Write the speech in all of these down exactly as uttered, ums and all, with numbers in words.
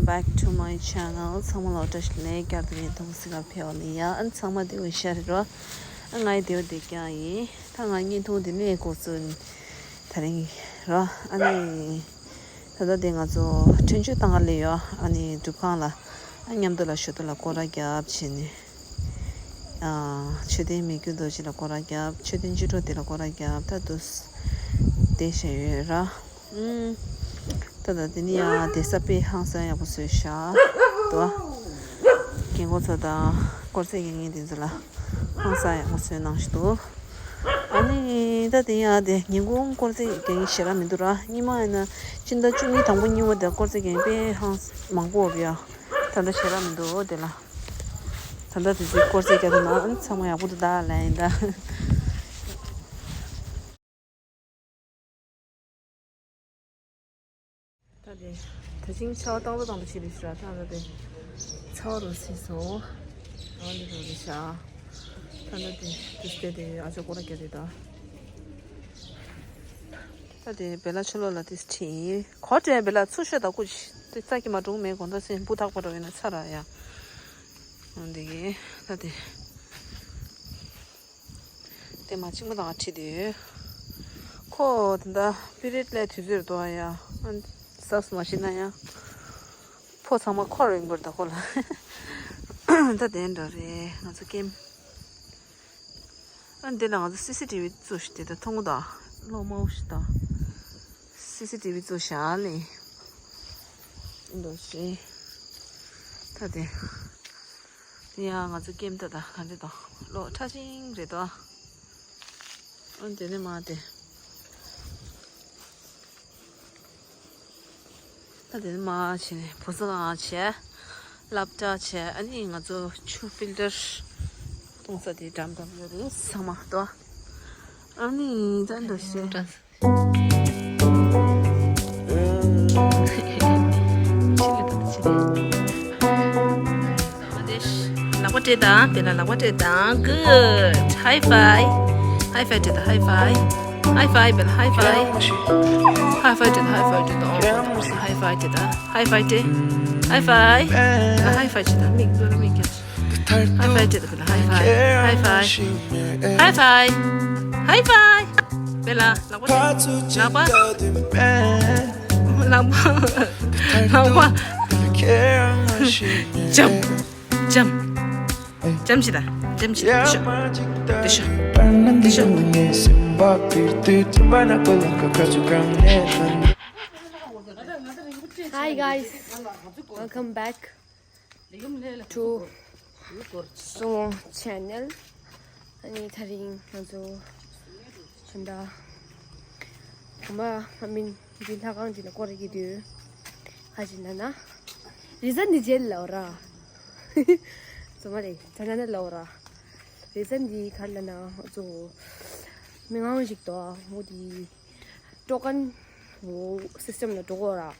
Back to my channel. ཚང་མ་ལ་བཀྲ་ཤིས་བདེ་ལེགས། བསྐྱར་དུ་བརྙན་ཐུང་གཟིགས་ག་ཕེབས་པ་ལ་ཡ། ཨ་ནི་ཚང་མ་བདེ་པོ་ཡིན་ཤག་རེད་རོ། ཨ་ང་ཡི་བདེ་པོ་བདེ་རྐྱང་ཡིན། ད་ང་བརྙན་ཐུང་འདི་ནས་འགོ་ཚུགས། དེ་རིང་རོ། ཨ་ནི་ད་ལྟ་དེ་ང་ཚོ་ཁྲུན་ཆུ་ཏང་ག་ལ་ཡོད། ཨ་ནི་སྒྲུབ་ཁང་ལ་ཨ་མཉམ་དུ་ལ་ཞོ་ཏོ་ལ་སྐོར་ར་རྒྱབ་བྱས་ནས། ཨ་མཆོད་རྟེན་མི་བསྐྱོད་རྡོ་རྗེ་ལ་སྐོར་ར་རྒྱབ། མཆོད་རྟེན་བཅུ་དྲུག་དེ་ལ་སྐོར་ར་རྒྱབ། ད་དུ་བསྡད་བཞིན་ཡོད་ར། ཨུམ། ད་ད་དེ་ནི་ཡང་བསྡད་ས་དཔེ་ཧང་སང་ཡག་པོ་བཟོས་ཤག་འདུག་རྒན་གོག་ཚོ་དང་སྐོར་ར་རྒྱག་མཁན་དེ་ཚོ་ལ་ཧང་སང་ཡག་པོ་བཟོས་གནང་ཞིག་འདུག་ཨ་ནི་ད་དེ་ཡང་དེ་ཉིན་གུང་སྐོར་ར་རྒྱག་མཁན་ཞེ་དྲག་མི་འདུག་ར། སྔོན་མ་ཡིན་ན་སྤྱི་ཟླ་བཅུ་གཉིས་དང་པོ་གཉིས་པ་དེ་སྐོར་ར་རྒྱག་མཁན་དཔེ་ཧང་མང་པོ་ཡོད་ཡ། ད་ལྟ་ཞེ་དྲག་མི་འདུག་དེ་ལ། ད་ལྟ་དེ་ཚོའི་སྐོར་ར་རྒྱག་དུས་ན་ཨ་ནི་ཚང་མ་ཡག་པོ་འདུག་ད་ལ་ཡིན་ད། ད་དེ་ད་ཅིང་ཆར་པ་བཏང་ལོ་བཏང་ལོ་བྱེད་རེད་ཤག་ད་ད་དེ་ཚ་བ་རུ་ཚིག་སོ། ཨ་ནི་རུ་རེད་ཤག་ད་ད་དེ་དེ་སྟེ་དེ་ཨ་ཅག་སྐོར་ར་རྒྱག་དེ་ད། ད་དེ་བེ་ལ་ཆུ་ལོག་ལ་དེ་ཁྲིད་གོ་དྲན་བེ་ལ་ཚུར་ཤོད་ད་སྐུ་དེ་ས་ཀྱི་མ་གྲོང་མེད་གོང་ད་སེམས་སྤུ་ཐག་པ་འགྲོ་ཡིན་ན་ཚ་ར་ཡ། འོ་འདི་གི་ད་དེ་དེ་མ་གཅིག་མ་དང་ཁྲིད་དེ་ཡོད། ཁོ་དེ་འདྲ་པི་རིད་ལས་དུས་ཚོད་འགྲོ་ཡ། ཨ་ཟབ་མ་ཤེས་ན་ཡ། ཕོ་ཚང་མ་འཁོར་ཡོང་གི་རེད་ད་ཁོ་ལ། ད་དེ་འདྲ་རེད་ང་ཚོ་ཀེམ། ཨ་འདི་ལ་ང་ཚོ་སི་སི་ཊི་ཝི་བཙུགས་ཤིག་དེ་ད་མཐོང་གི་ད། གློག་དམར་པོ་ཞིག་ད། སི་སི་ཊི་ཝི་བཙུགས་ཤག་ལེ། འདུག་ཞེས། ད་དེ། དེ་ཡང་ང་ཚོ་ཀེམ་ད་ད་ག་འདྲ་ད། གློག་ཁྲ་ཆིང་རེད་ད། ཨ་འདི་ནི་མ་དེ། ད་དེ་ནི་མ་བྱས་ནས་བུ་ས་གང་བྱས། སློབ་གྲྭ་བྱས། ཨ་ནི་ང་ཚོ་ཆུ་ཕིལ་ཊར་གཏོང་ས་དེ་འགྲམ་འགྲམ་ཡོད་རེད་ཚང་མ་ལྟོས། ཨ་ནི་ད་འདུག་ཞེས། ལག་པ་སྤྲད་དང་། དེ་ལ་ལག་པ་སྤྲད་དང་། Good. High five. High five སྤྲད་དང་། High five. High five སྤྲད་དང་། High five. High five སྤྲད་དང་། High five སྤྲད་དང་། High five སྤྲད་དང་། High five སྤྲད། High five. High five སྤྲད་དང་། མིག་ལོ་མིག་ཀྱང་། High five སྤྲད་དང་། High five. High five. High five. High five. བེ་ལ་ལག་པ་སྤྲད། ལག་པ། ལག་པ། ལག་པ། འཇམ། འཇམ། འཇམ་ཞིག་དང་། འཇམ་ཞིག་དང་། འདི་ཤོག་འདི་ཤོག་འདི་ཤོག Hi guys, welcome back to Sumo channel. ཨ་ནི་དེ་རིང་ང་ཚོ་ད་ལྟ་གོམ་པ་ཨ་མིན་འདི་ལྷ་ཁང་འདི་ལ་སྐོར་ར་གྱི་དུས་ཁ་ཅིག་ན་ན་རི་ས་འདི་རྗེས་ལ་འོ་ར། ཚང་མ་རེད་ད་ན་ན་ལ་འོ་ར། རི་ས་འདི་ག་ལ་ན་ཚོ་མི་ངང་ཞིག་ཏོ་མོ་དེ་ཀྲོ་ཀན་བོ་སིས་ཊམ་ལ་འགྲོ་གོ་ར། ཨ་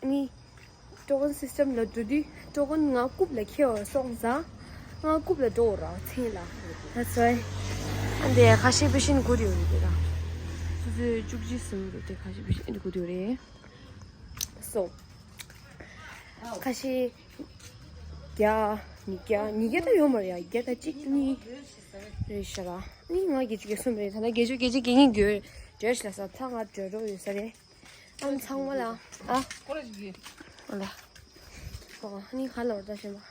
ནི་ཀྲོ་ཀན་སིས་ཊམ་ལ་འགྲོ་དུས་ཀྲོ་ཀན་ང་རྐུབ་ལ་འཁེལ་བ་སོང་ཙང་ང་རྐུབ་ལ་འགྲོ་ར་མཚན་ལ། That's why. ཨ་འདི་ཁ་ཤས་པེ་ཤེན་གུ་རེ་ཡོད་རེད་ད། ཆུ་ཚོད་བཅུ་གཅིག་ཟིན་རེད་དེ་ཁ་ཤས་པེ་ཤེན་གུ་རེ་ཡོད་རེད། So. ཁ་ཤས་བརྒྱ། ཉིས་བརྒྱ། ཉིས་བརྒྱ་ད་ཡོད་མ་རེད་ཡ། བརྒྱ་དང་གཅིག་གཉིས་རེད་ཤག་ར། ཨ་ནི་ང་བརྒྱད་ཅུ་གྱ་གསུམ་རེད། ད་ནི་བརྒྱད་ཅུ་གྱ་གཅིག་གྱ་གཉིས་འགྱོད་འགྱོད་ཤི་ལ་ས་ད་ང་འགྲོ་འགྲོ་ཡོད་ས་རེད། ཨ་ནི་ཚང་མ་ལ་ཨ། ཨ་ལ། ཨ་ནི་ཁ་ལ་བར་ད་ཤེས་མ།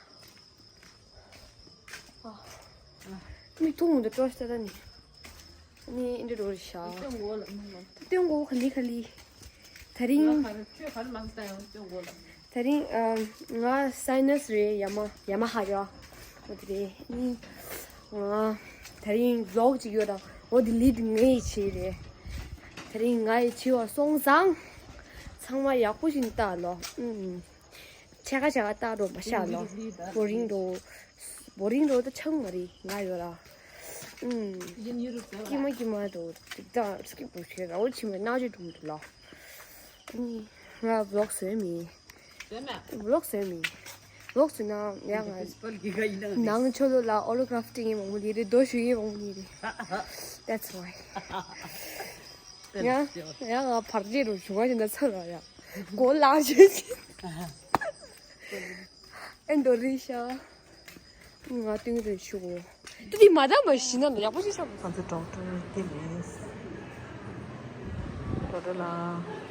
ཨ། མིག་ཐུང་ངུ་འདི་སྤྲོ་ཤི་ད་ནི། ནི་འདི་རུ་རེད་ཤག་སྟོན་གོ་ལ་མི་ངོ་། སྟོན་གོ་ག་ལི་ག་ལི། དེ་རིང་། ང་ག་རེ་ཁྱོད་ག་རེ་མང་ཙམ་ཡང་སྟོན་གོ་ལ། དེ་རིང་ཨ། ང་སའི་ནས་རེད། ཡ་མ་ཡ་མ་ཧ་ར། འོ་དེ་རེད། ནི། ང་དེ་རིང་བི་ལོག་ཅིག་ཡོད་ར། འོ་དེ་ལི་དེ་ངའི་བྱས་རེད། དེ་རིང་ངའི་བྱས་བ་སོང་ཙང་། ཚང་མ་ཡག་པོ་ཞིག་ལྟ་ལོ། ཨུམ། ཆ་ག་ཆ་ག་ལྟ་འགྲོ་མ་ཤ་ལོ། བོ་རིང་འགྲོ། བོ་རིང་འགྲོ་ད་ཆང་མ་རེད་ང་ཡོད་ར། ཨུམ། ཀྱི་མ་ཀྱི་མ་འགྲོ་ཏིག་ཏག་སྐྱིད་པོ་བྱེད་ར་འོ་ཆི་མ་ན་ཅི་འགྲོ་འགྲོ་ལ། ཨུམ། ང་བི་ལོག་བཟོས་མི། བི་ལོག་བཟོས་མི། བི་ལོག་བཟོས་ན་ཡ་ང་། ནང་ཆོ་ལོ་ལ་ཨོ་ལོ་གྷ་ར་ཕི་སྟེང་ཡིན་མང་པོ་ལི་རེད་རྡོ་ཞུ་ཡིན་མང་པོ་ལི་རེད། That's why. ཡ་ཡ་ང་བར་ཆད་རུ་བྱུང་བ་ཞིག་ན་ཚར་ར་ཡ། གོ་ལག་ཞུ་ཞིག་ཨེ་འདོ་རི་ཤ། ང་ཏིང་རེ་ཆུ་གོ། ཏུ་དི་མ་ད་མ་ཤི་ན་ཡག་པོ་ཞིག་ཤོག་ང་ཚོ་ཌོག་ཊར་དེ་རེད། ཌོག་ཊར་ལགས།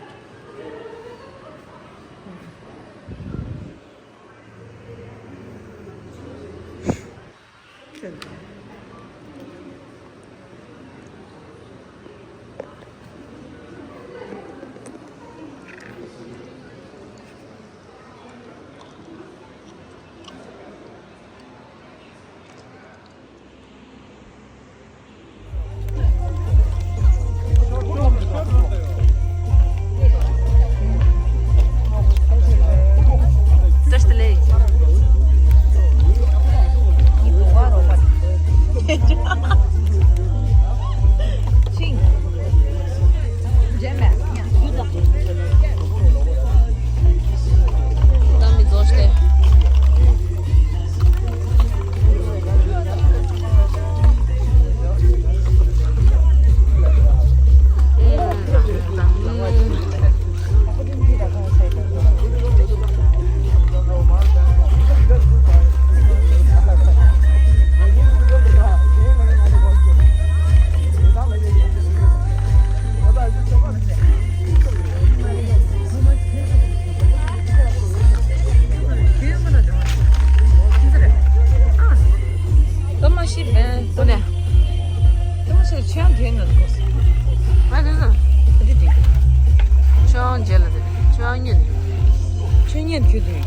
ད་མ་ཤི་བན་ད་ནས། ད་མ་ཤི་ཆོས་དྲན་ན་དགོས། ང་དེ་ན། འདི་དེ། ཆོས་རྗེས་ལ་དེ། ཆོས་ཉིད། ཆོས་ཉིད་ཁྱོད་དེ།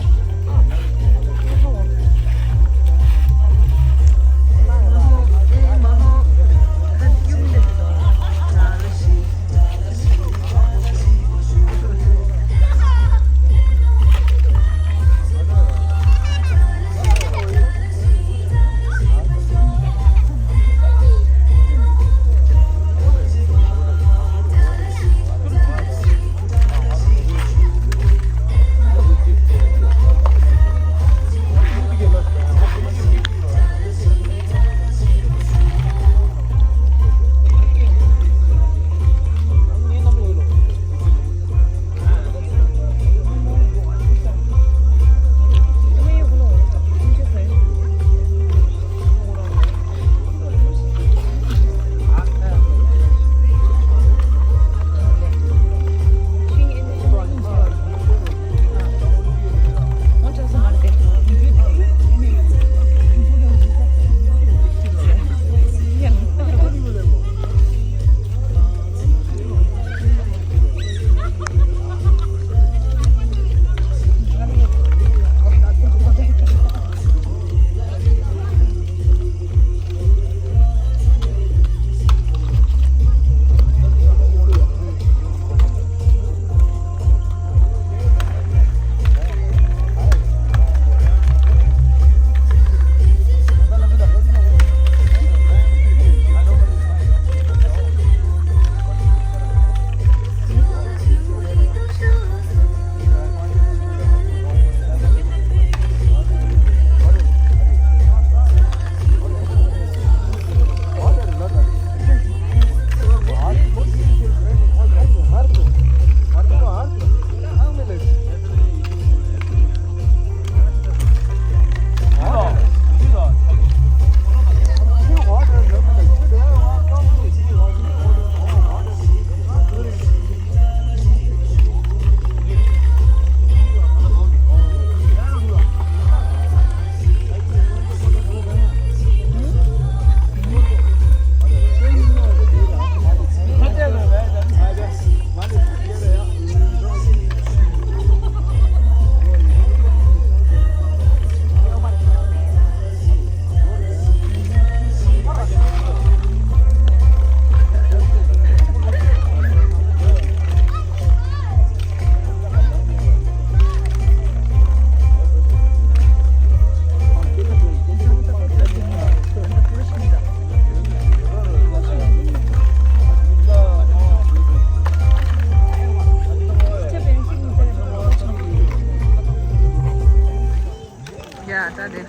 ཡ་ད་དེ།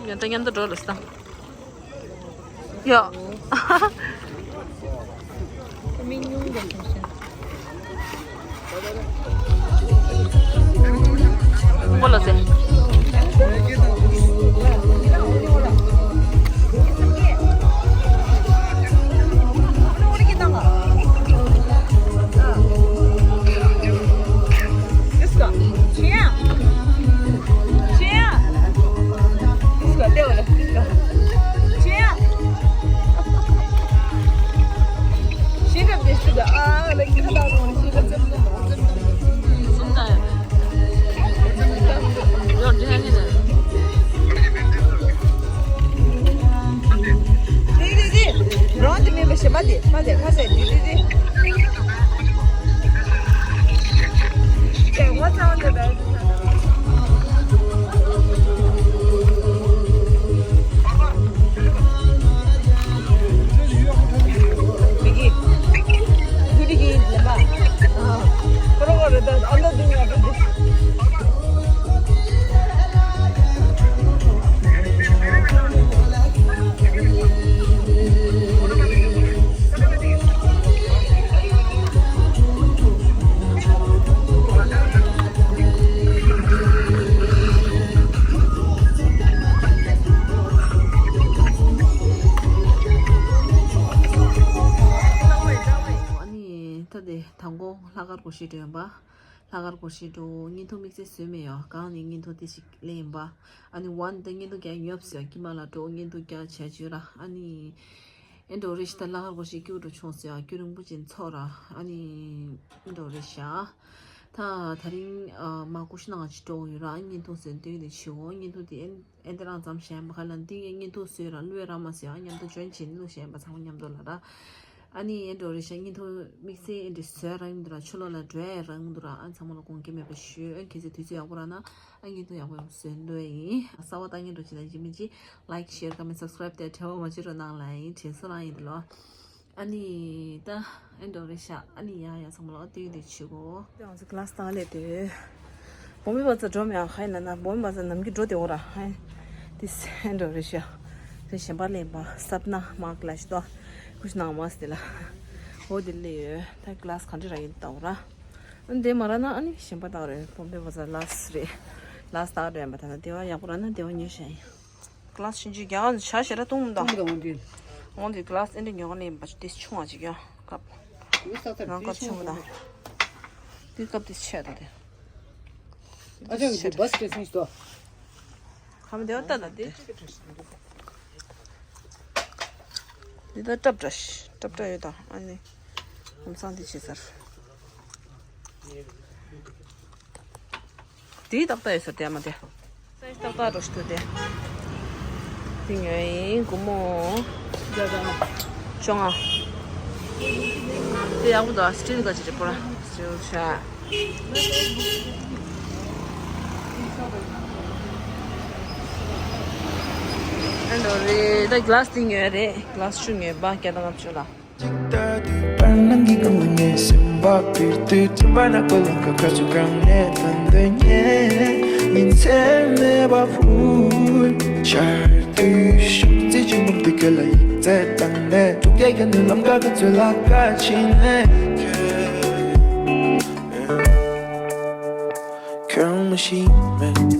ཡ་ད་མཉམ་དུ་འགྲོ་ལ་སྟངས། ཡ། མི་ཉུང་གི་ཕེ་ཤན། बोलो से। རང་དེ་མིན་པ་གཞན་པ་དེ་མ་དེ་ཁ་ཟས་དེ་དེ་དེ། ཁྱེད་ངོ་ཚ་བ་འདི་ལ། ཨ་ནི་ད་དེ་དང་པོ་ལྷག་དཀར་སྒོར་གཞས་འགྲོ་ཡོང་པ། ལྷག་དཀར་སྒོར་གཞས་འགྲོ། བརྙན་ཐུང་དམིགས་བསལ་བཟོས་མེད་ཡ། གང་ནས་བརྙན་ཐུང་དེ་ཞིག་ལེན་ཡིན་པ། ཨ་ནི་ཝན་དེ་བརྙན་ཐུང་རྒྱག་ཉོབ་ཟེར་ཡ། དཀྱིལ་མ་ལ་འགྲོ། བརྙན་ཐུང་རྒྱག་བྱས་བྱོས་ར། ཨ་ནི་ཨེ་འགྲོ་རེ་ཤི། ད་ལྷག་དཀར་སྒོར་གཞས་སྐྱིད་པོ་འགྲོ་བྱུང་ཟེར་ཡ། རྒྱུན་རིང་པོ་ཅིག་འཚོགས་ར། ཨ་ནི་ཨེ་འགྲོ་རེ་ཤ། ད་དེ་རིང་ཨ་མ་ཀུ་ཤི་ནང་ཅིག་འགྲོ་ཡོད་ར། ཨ་བརྙན་ཐུང་ཟེར་འདོད་དེ་བྱེད་འོ། བརྙན་ཐུང་དེ་ཨེ་ཨེ་འདི་རང་ཙམ་བཤད་མ་ཁ་ལ་འདི་ངས་བརྙན་ཐུང་བཟོས་ར། བླུགས་ཡ་ར་མ་བཟོས་ཨ། མཉམ་དུ་འཇོན་བྱེད་ནི་བླུགས་བཤད་པ་ཚང་མ་མཉམ་དུ་ལ་ར། ཨ་ནི་ཨེ་འགྲོ་རེ་ཤ། བརྙན་ཐུང་དམིགས་བསལ་ཨེ་འདྲི་བཟོས་ར་ཡིན་འདུག་ར། ཕྱི་ལོགས་ལ་འགྲོ་ཡ་ར་ཡིན་འདུག་ར། ཨ་ཚང་མ་ལ་དགོངས་འགལ་མེད་པ་ཞུ། ཨ་གལ་སྲིད་དུས་ཚོད་ཡག་པོ་རག་ན་ཨ་བརྙན་ཐུང་ཡག་པོ་ཡང་བཟོས་འདོད་ཡིན། གསར་པ་ལྟ་མཁན་འགྲོ་བྱེད་ན་ཇི་མི་ཇི་like share comment subscribe དེ་བྲེལ་བ་མ་བྱེད་རོགས་གནང་ལ་ཡིན། དྲན་གསོ་རང་ཡིན་འདུག་ལོ། ཨ་ནི་ད་ཨེ་འགྲོ་རེ་ཤ། ཨ་ནི་ཡ་ཡ་ཚང་མ་ལ་ཨ་དེ་དེ་བྱེད་གོ། དེ་ང་ཚོ་ཀླ་སི་བཏང་ལས་དེ། བོམ་བི་བ་ཚ་འགྲོ་མེད་ཨ། ཧ་ཡིན་ན་ན་བོམ་བི་བ་ཚ་ནམ་གྱི་འགྲོ་དེ་འོ་ར། ཧ་ཡིན། དེ་ཨེ་འགྲོ་རེ་ཤ། དེ་གཞན་པ་ལེན་པ་སབ་ན་མ་ཀླ་ཤི་དོ། ཁུ་ཤི་ནང་མ་སི་དེ་ལ། འོ་དེ་ལས་ཡོད། ད་ཀླ་སི་ག་འདྲི་ར་ཡིན་ལྟ་འོ་ར། ཨ་ནི་དེ་མ་ར་ན་ཨ་ནི་གཞན་པ་བཏང་རེད། བོམ་བི་བ་ཚ་ལ་སི་རེད། ལ་སི་བཏང་རེད་པ། ད་ན་དེ་བ་ཡག་པོ་ར་ན་དེ་བ་ཉོས་ཤ་ཡིན། ཀླ་སི་ཆུང་ཆུང་རྒྱག་ཆ་ཞེ་ར་གཏོང་མི་འདུག་གཏོང་མི་འདུག་འོང་དུས། འོང་དུས་ཀླ་སི་ཨེ་འདྲ་ཉོ་ག་ནས་ཡིན་པ་ཏིས་ཆུང་བ་ཅིག་ཡོད་ཀབ། ང་ཀབ་ཆུང་བ་དང་། ཏིས་ཀབ་ཏིས་ཆེ་དང་དེ། ཨ་ཅག་གི་བ་སི་ཏེ་སིང་ཞིག་ཏོ། ཁམ་དེ་བ་ལྟ་ན་དེ། འདི་ད་ཀྲབ་འདྲ་ཞིག་ཀྲབ་འདྲ་ཡོད་དང་ཨ་ནི། ཁམ་སང་དེ་བྱེད་ཚར། དེའི་ཏག་ཏག་ཡོད་ས་དེ་མ་དེ། སའི་ཏག་ཏག་འགྲོ་ཞིག་འདུག་དེ། དེ་ཉོས་ཡིན་སྒོར་མོ། བཅོ་ལྔ། དེ་ཡག་པོ་འདུག་ཨ། སི་ཊིལ་ག་ཅིག་རེད་པོ་ར། སི་ཊིལ་ཤ། ཨེ་འགྲོ་རེད། ད་གི་ལ་སི་དེ་ཉོས་རེད། གི་ལ་སི་ཆུང་ཉོས་པ་བརྒྱ་དང་ལྔ་བཅུ་ལ། ཅིག་ལྟ་དུས་པར་ནང་གི་སྒང་ལ་ངའི་སེམས་པ་འཕུར་དུས། ཁྱིམ་པ་ན་ཀོ་ལང་ཀ་ཁ་ཆུ་གང་ནས་ཐོན་འདོད་ཉེ། ཉིན་མཚན་མེད་པ་འཕུར། ཆར་དུས་ཤོག་རྩི་ཆུ་འབུམ་དུ་གྱོད་ལ་ཡིག་ཚད་བཏང་ནས། ཐུག་རྒྱལ་གྱི་ནུ་ལམ་ཁ་ཁ་ཚོད་ལ་ཁ་ཕྱིན་ནས། ཁྱོད་མ་ཤེས་མེད།